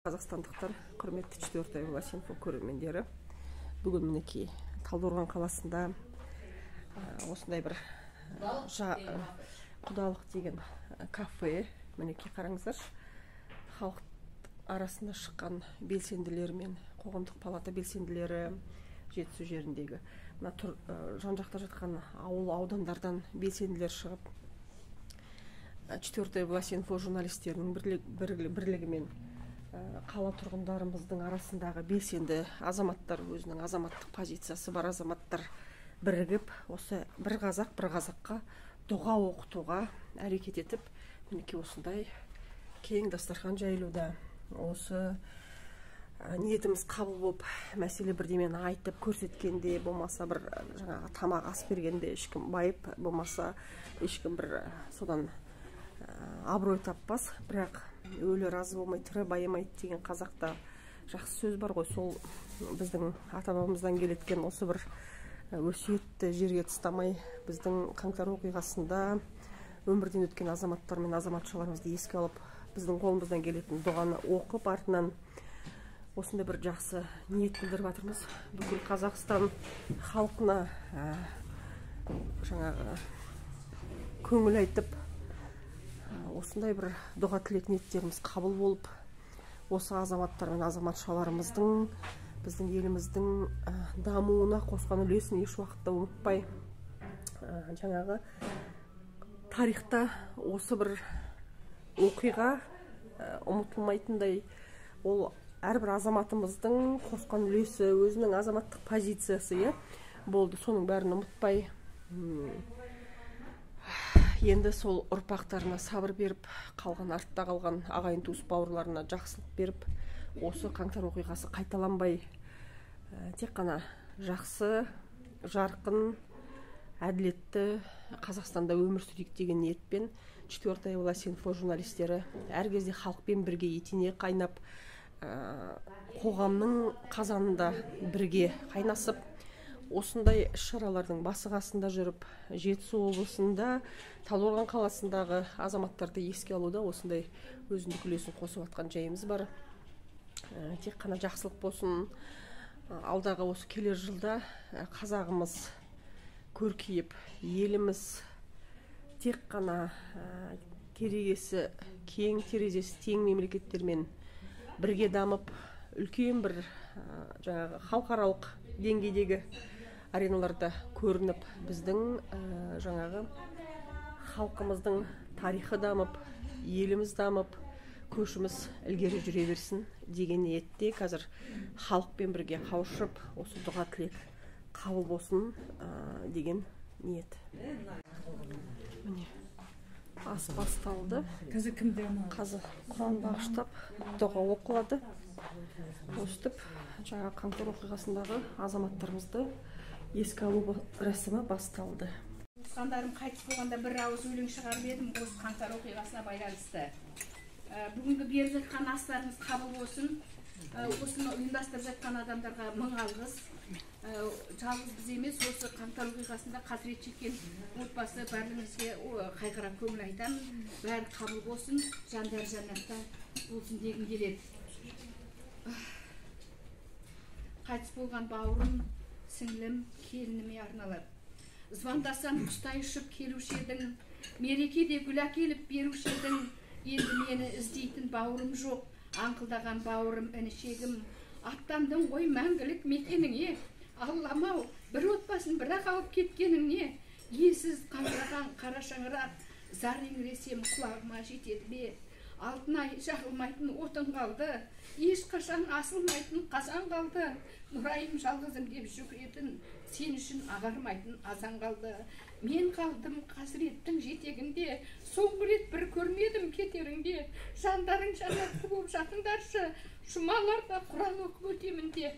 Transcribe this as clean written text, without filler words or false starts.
Қазақстандықтар, құрметті 4 власть инфо көрермендері, бүгін мінекей Талдықорған қаласында осындай бір құдалық деген кафе, мінекей қараңыздаршы, халық арасында шыққан белсенділер мен қоғамдық палата белсенділері, Жетісу жеріндегі мына жан-жақта жатқан ауыл аудандардан белсенділер шығып, 4 власть инфо журналистерінің бірлігімен қала тұрғындарымыздың арасындағы белсенді азаматтар, өзінің азаматтық позициясы бар азаматтар бірігіп, осы бір қазақ бір қазаққа дұға оқытуға әрекет етіп, мінекей осындай кең дастархан жайылуда. Осы ниетіміз қабыл болып, мәселе бірдемені айтып көрсеткенде, болмаса бір жаңағы тамақ ас бергенде ешкім байып, болмаса ешкім бір содан абырой таппас, бірақ өлі разы болмай тірі байымайды деген қазақта жақсы сөз бар ғой. Сол біздің ата-бабамыздан келеткен осы бір өсиетті жерге тастамай, біздің қаңтар оқиғасында өмірден өткен азаматтар мен азаматшаларымызды еске алып, біздің қолымыздан келетін дұғаны оқып, артынан осындай бір жақсы ниет білдіріп жатырмыз. Бүкіл Қазақстан халқына жаңағы көңіл айтып, осындай бір дұға тілек ниеттеріміз қабыл болып, осы азаматтар мен азаматшаларымыздың біздің еліміздің дамуына қосқан үлесін еш уақытта ұмытпай, жаңағы тарихта осы бір оқиға ұмытылмайтындай, ол әрбір азаматымыздың қосқан үлесі, өзінің азаматтық позициясы болды, соның бәрін ұмытпай, енді сол ұрпақтарына сабыр беріп, қалған артта қалған ағайын туыс бауырларына жақсылық беріп, осы қаңтар оқиғасы қайталанбай, тек қана жақсы, жарқын, әділетті Қазақстанда өмір сүрейік деген ниетпен 4 власть инфо журналистері әр кезде халықпен бірге етене қайнап, қоғамның қазанында бірге қайнасып, осындай іс-шаралардың басы қасында жүріп, Жетісу облысында Талдықорған қаласындағы азаматтарды еске алуда осындай өзіндік үлесін қосып жатқан жайымыз бар. Тек қана жақсылық болсын. Алдағы осы келер жылда қазағымыз көркейіп, еліміз тек қана керегесі кең, терезесі тең мемлекеттермен бірге дамып, үлкен бір жаңағы халықаралық деңгейдегі ареналарда көрініп, біздің жаңағы халқымыздың тарихы дамып, еліміз дамып, көшіміз ілгері жүре берсін деген ниетте қазір халықпен бірге қауышып, осы дұға тілек қабыл болсын деген ниет. Міне, ас басталды. Қазір кімді? Қазір Құран бағыштап дұға оқылады. Өстіп жаңа қаңтар оқиғасындағы азаматтарымызды еске алу рәсімі басталды. Туысқандарым қайтыс болғанда бір ауыз өлең шығарып едім осы қаңтар оқиғасына байланысты. Бүгінгі беріп жатқан астарыңыз қабыл болсын. Осыны ұйымдастырып жатқан адамдарға мың алғыс. Жалғыз біз емес, осы қаңтар оқиғасында қасірет шеккен отбасы барлығыңызге қайғыра көңіл айтамын. Бәрі қабыл болсын, жандары жәннатта болсын дегім келеді. Қайтыс болған бауырым, сіңлім, келініме арналады. Звондасам құстай ұшып келуші едің, мерекеде гүл әкеліп беруші едің. Енді мені іздейтін бауырым жоқ, аңқылдаған бауырым, інішегім. Аттандың ғой мәңгілік мекеніңе, Аллам-ау, бір отбасын бірақ алып кеткеніңе. Иесіз қаңыраған қара шаңырақ, зар еңіресем құлағыма жетеді ме? Алтынай жағылмайтын отын қалды, ешқашан асылмайтын қазан қалды. Нұрайым жалғызым деп жүгіретін, сен үшін ағармайтын азан қалды. Мен қалдым қасіреттің жетегінде, соңғы рет бір көрмедім кетеріңде. Жандарың жәннатты болып жатыңдаршы, жұмаларда Құран оқып өтемін де.